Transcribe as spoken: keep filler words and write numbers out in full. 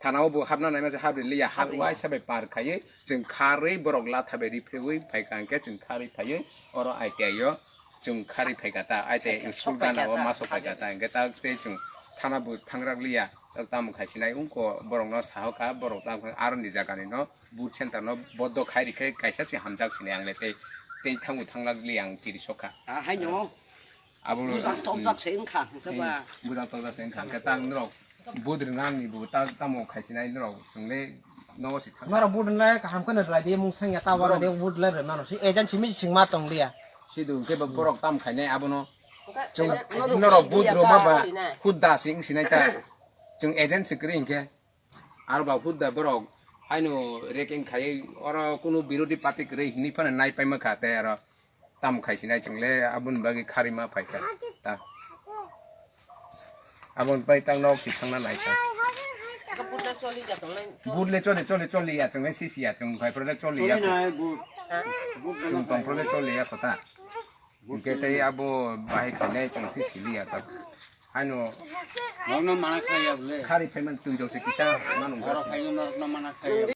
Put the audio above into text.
Thana o bo hapna naima se hapri liya, hap waisa bai par khaiwi, chwng kharwi borok latha bai riphewi phaikha hwnkhe chwng kharwi phaiwi oro I T I o chwng kharwi phaikha ta, I T I school gana o masok phaikha ta, hwnkhe ta tei chwng thana bo thangrak liya, tamo khai sinai wngkho borokno sahokha, borok tamo khai aroni jagani no booth center no bodo khai rikhe kaisa se hamjak sinai ang le tei, tei thango thanglak liya ang tiri sokha. Haino. Abo bujak tokjak se wngkha, hwnkhe ba. Bujak tokjak se wngkha, hwnkhe ta norok booth rwnani bo ta tamo khai sinai norok chwng le nogo se thang. Norok booth rwnai kaham kheno rwlai di, mung sangya ta wala de booth rwnai rwmano. Si agent simi singma tong liya. Sidu hwnkhe bo borok tam khainai abono. Chwng norok booth rwma ba hudda se wng sinai ta. Chwng agent se kwrwi hwnkhe. Aro ba hudda borok haino reking khaiwi oro kunu birodhi party kwrwi hinwi phano nai paima kha tei aro tamo khai sinai chwng le aboni bagwi kharwi ma phaikha ta. Aboni bai tang nok si thangna nai kha. Booth le choli choli choli ya chwng le sisi ya chwng khai phro le choli ya. Choli nai booth. Chwng tong phro le choli ya kho ta. Hwnkhe tei abo bahai khainai chwng se sili ya ta. Haino norokno mana khlai ya bole. Khari phaiman twi rok se kisa manu. Borok phaiman norokno mana khlai ya.